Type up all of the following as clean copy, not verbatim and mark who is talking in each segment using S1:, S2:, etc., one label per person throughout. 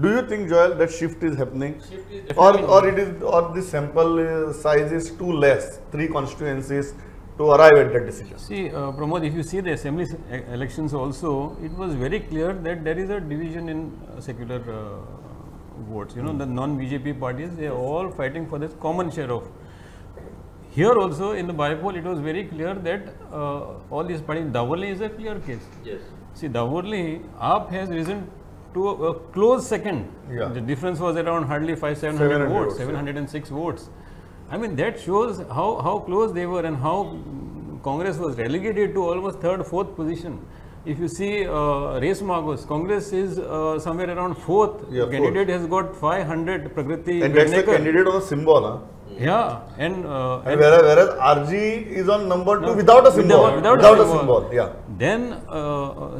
S1: Do you think, Joel, that shift is happening? Shift is or it is, or the sample size is too less, 3 constituencies, to arrive at that decision?
S2: See, Pramod, if you see the assembly elections also, it was very clear that there is a division in secular votes. You know, the non-BJP parties, they are all fighting for this common share of. Here also in the bypoll, it was very clear that all these parties, Davorlim is a clear case.
S3: Yes.
S2: See, Davorlim, AAP has risen to a close second.
S1: Yeah.
S2: The difference was around hardly 700 votes, 706 votes. I mean, that shows how close they were and how Congress was relegated to almost third, fourth position. If you see Reis Magos, Congress is somewhere around fourth.
S1: Yeah,
S2: candidate has got 500 Pragati.
S1: And that's the candidate on a symbol, huh?
S2: Yeah, and
S1: whereas RG is on number 2 without a symbol. Without a symbol, yeah.
S2: Then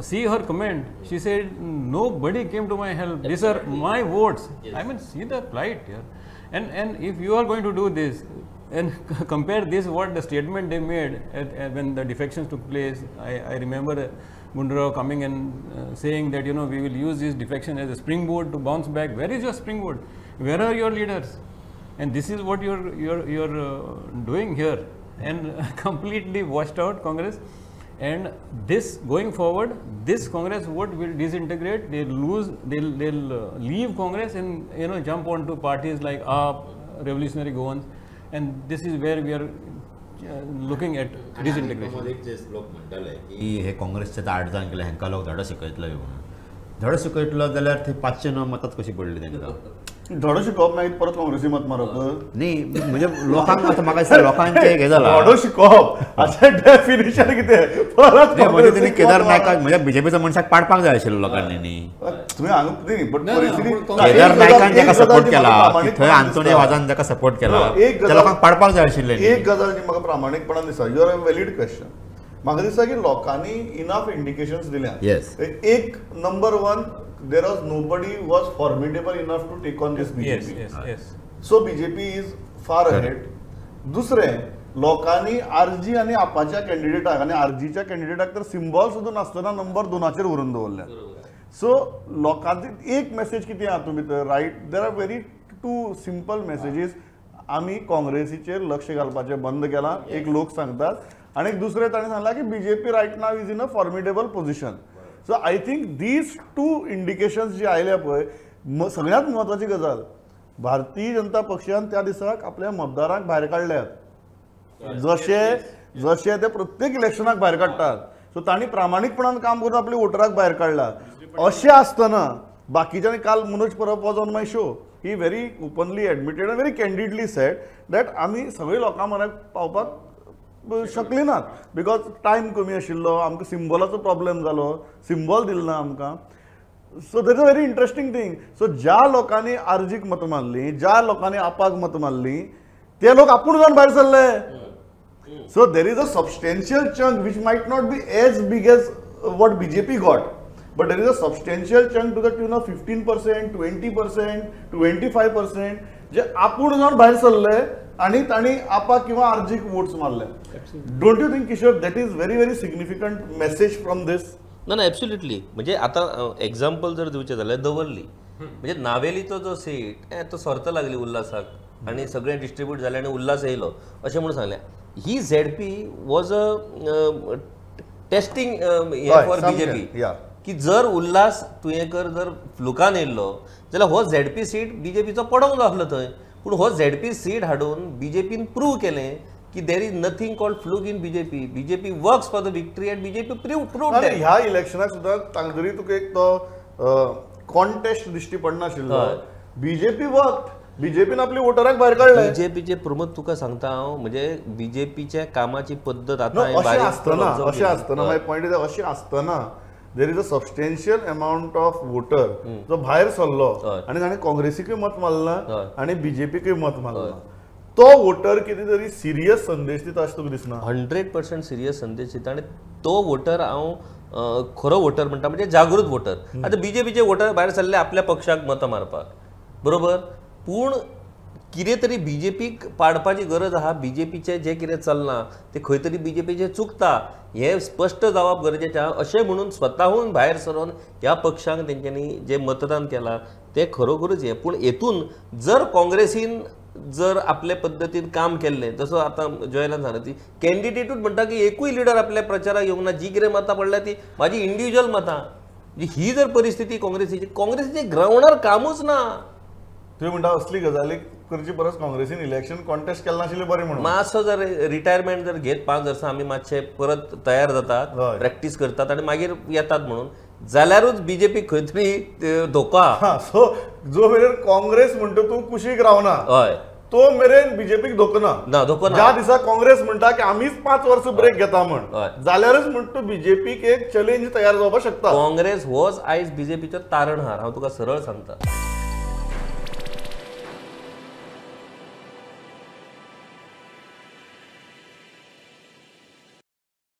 S2: see her comment. She said, "Nobody came to my help. These are my votes."
S3: Yes.
S2: I mean, see the plight here. And if you are going to do this, and compare this what the statement they made at when the defections took place. I remember Gundu Rao coming and saying that, you know, we will use this defection as a springboard to bounce back. Where is your springboard? Where are your leaders? And this is what you're doing here, and completely washed out Congress. And this going forward, this Congress vote will disintegrate. They'll lose. They'll leave Congress and, you know, jump onto parties like AAP, Revolutionary Goans, and this is where we are looking at disintegration.
S4: एक जे लोक म्हणटाले की हे काँग्रेसचे 8 जाण केले, हांकां लोक धडो शिकयतलो म्हणून. धडो शिकयतलो जाल्यार ते 509 मतांच कशी पडली तांकां?
S1: धडो शिकोवप मागीर परत काँग्रेसी मत मारप
S4: न्ही, म्हणजे लोकांक आतां म्हाका दिसता लोकांचें हें जालां.
S1: धडो शिकोवप हाचें डेफिनेशन कितें? परत
S4: म्हणजे तेणी केदार नायकाक म्हणजे बीजेपीच्या मनशाक पाडपाक जाय आशिल्लो लोकांनी न्ही.
S1: तुवें हांगा न्ही, बट परिस्थिती
S4: केदार नायकान जाका सपोर्ट केला, थंय आंतोनी वाजान जाका सपोर्ट केला, त्या लोकांक पाडपाक जाय आशिल्लें.
S1: एक गजाल जी म्हाका प्रामाणीकपणान दिसता, you are a valid question. म्हाका दिसता की लोकांनी इनफ इंडिकेशन्स दिल्या. एक number 1, there was nobody who was formidable enough to take on this BJP.
S2: Yes, yes, yes.
S1: So BJP is far ahead. दुसरे लोकांनी आरजी आनी आपाच्या कॅन्डिडेटाक आनी आरजीच्या कॅन्डिडेटाक तर सिम्बॉल सुद्दां नासतना नंबर 2 व्हरून दवरल्या. सो लोकांची एक मेसेज कितें आहा तुमी तर right, there are very 2 simple messages. आमी काँग्रेसीचेर लक्ष घालपाचें बंद केलां, एक लोक सांगतात, आनी दुसरें ताणें सांगलां की BJP right now is in a formidable position. So I think these 2 indications जी आयल्या पळय, सगळ्यांत म्हत्वाची गजाल, भारतीय जनता पक्षान त्या दिसाक आपल्या मतदारांक भायर काडल्यात, जशे जशे ते प्रत्येक इलेक्शनाक भायर काडटात. सो तांणी प्रामाणीकपणान काम करून आपल्या वोटराक भायर काडला. अशें आसतना बाकीच्यांनी, काल Manoj Parab was on my show, he very openly admitted and very candidly said that आमी सगळे लोकां म्हऱ्याक पावपाक शकली नात, because time कमी आशिल्लो, आमकां सिम्बॉलाचो प्रॉब्लेम जालो, सिम्बॉल दिलो ना आमकां. So that is a very interesting thing. So ज्या लोकांनी आरजीक मतां मारली, ज्या लोकांनी आपाक मतां मारली, ते लोक आपूण जावन भायर सरले. So there is a substantial chunk which might not be as big as what BJP got, but there is a substantial chunk to the tune of 15%, 20%, 25% जे आपूण जावन भायर सरले आनी तांणी आपा किंवा आरजीक वोट्स मारले. Don't you think, Kishore, that is very very significant message from this?
S3: ना ना, ॲब्सोल्युटली. म्हणजे आतां एग्जाम्पल जर दिवचें जाल्यार दवर्ली, म्हणजे नावेलीचो जो सीट तो सर्त लागली उल्हासाक आनी सगळें डिस्ट्रिब्यूट जालें आनी उल्हास येयलो अशें म्हणून सांगलें. ही ZP was a testing for BJP की जर उल्हास तुयेंकर जर फ्लुकान येयल्लो जाल्यार हो झेडपी सीट बीजेपीचो पडोंक जाय आसलो थंय, पूण हो झेडपी सीट हाडून बीजेपीन प्रूव केलें की there is nothing called fluke in BJP. BJP works for the victory and BJP prove.
S1: ह्या इलेक्शनाक सुद्दां तांगेली तुका एक तो कॉन्टेस्ट दिश्टी पडनाशिल्लो. बीजेपी वर्क, बीजेपीन आपली वोटराक भायर काडले. बीजेपीचे
S3: प्रमोद तुका सांगता हांव, म्हणजे बीजेपीच्या कामाची पद्दत आतां
S1: अशें आसतना, अशें आसतना my point is, अशें आसतना there is a substantial amount of voter जो भायर सरलो आनी ताणें काँग्रेसीकूय मत मारलां आनी बीजेपीकूय मत मारलां. तो वोटर कितें तरी सिरियस संदेश दिता अशें तुका दिसना?
S3: 100% सिरियस संदेश दिता आनी तो वोटर हांव खरो वोटर म्हणटा, म्हणजे जागृत वोटर. आतां बीजेपीचे वोटर भायर सरले आपल्या पक्षाक मतां मारपाक, बरोबर, पूण कितें तरी बीजेपीक पाडपाची गरज आहा. बीजेपीचें जें कितें चल्लां तें खंय तरी बीजेपीचें चुकता हें स्पश्ट जावप गरजेचें आहा. अशें म्हणून स्वताहून भायर सरोन ह्या पक्षांक तेंच्यांनी जें मतदान केलां ते खरोखरच हें. पूण हेतून जर काँग्रेसीन जर आपले पद्दतीन काम केल्लें, जसो आतां जॉयलान सांगलें, ती कॅन्डिडेटूच म्हणटा की एकूय लिडर आपल्या प्रचाराक येवंक ना, जी कितें मतां पडल्या ती म्हाजी इंडिविज्युअल मतां. ही जर परिस्थिती काँग्रेसीची, काँग्रेसीचे ग्रावंडार कामूच ना.
S1: तुवें म्हणटा असली गजाली करची परस काँग्रेसीन इलेक्शन कॉन्टेस्ट केलें नाशिल्लें बरें म्हणून.
S3: मातसो जर रिटायरमेंट जर घेत 5 वर्सां आमी मातशे परत तयार जातात, प्रॅक्टीस करतात आनी मागीर येतात म्हणून जाल्यारूच बीजेपी खंय तरी धोका.
S1: सो जो मेरेन काँग्रेस म्हणटा तूं कुशीक रावना, हय, तो मेरेन बीजेपीक धोको ना, धोको ना. ज्या दिसा काँग्रेस म्हणटा की आमीच 5 वर्सां ब्रेक घेता म्हण, जाल्यारच म्हणटा बीजेपीक एक चॅलेंज तयार जावपाक शकता.
S3: काँग्रेस होच आयज बीजेपीचो तारणहार, हांव तुका सरळ सांगता.